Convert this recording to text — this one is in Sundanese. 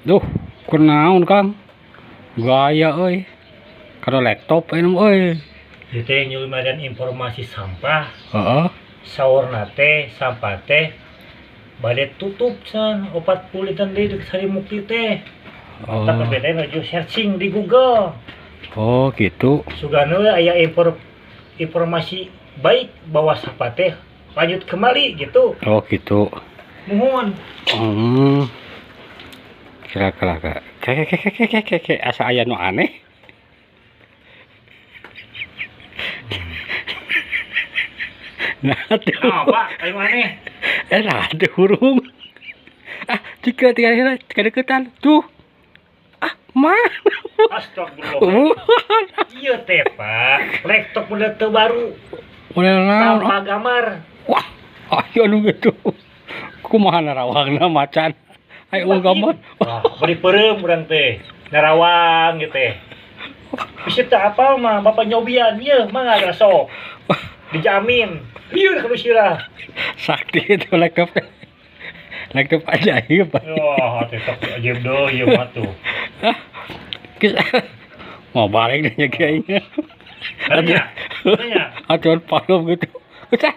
Duh, kunaon Kang? Gaya euy. Kada laptop euy euy. Ieu teh nyulumadan informasi sampah. Heeh. Saurna teh sampah teh bade tutup san 40 dinten deui deuk Sarimukti teh. Oh. Tah kabeh teh nuju searching di Google. Oh, gitu. Sugana we aya informasi baik bahwa sampah teh lanjut kembali gitu. Oh, gitu. Muhun. Kira-kira kek asa aya nu aneh. Nah, tuh. Apa? Ayo aneh. Lah, ada hurung. Ah, tiga tiga tiga kedeketan. Tuh. Ah, mana? Astagfirullah. Iya teh, Pak. Laptop model terbaru. Model naon? Tanpa gambar. Wah, ayo nu gitu. Kumaha narawangna macan. Ayo gambar. Wah, beri peureum urang teh. Narawang gitu teh. Bisa tak apal mah, bapak nyobian ieu mah nggak sok. Dijamin. Lieur kalau sirah. Sakti itu laptop. Laptop ajaib. Wah, tetap ajaib deh ieu mah tuh. Mau balik deh kayaknya. Nanya. Nanya. Aturan palem gitu. Udah.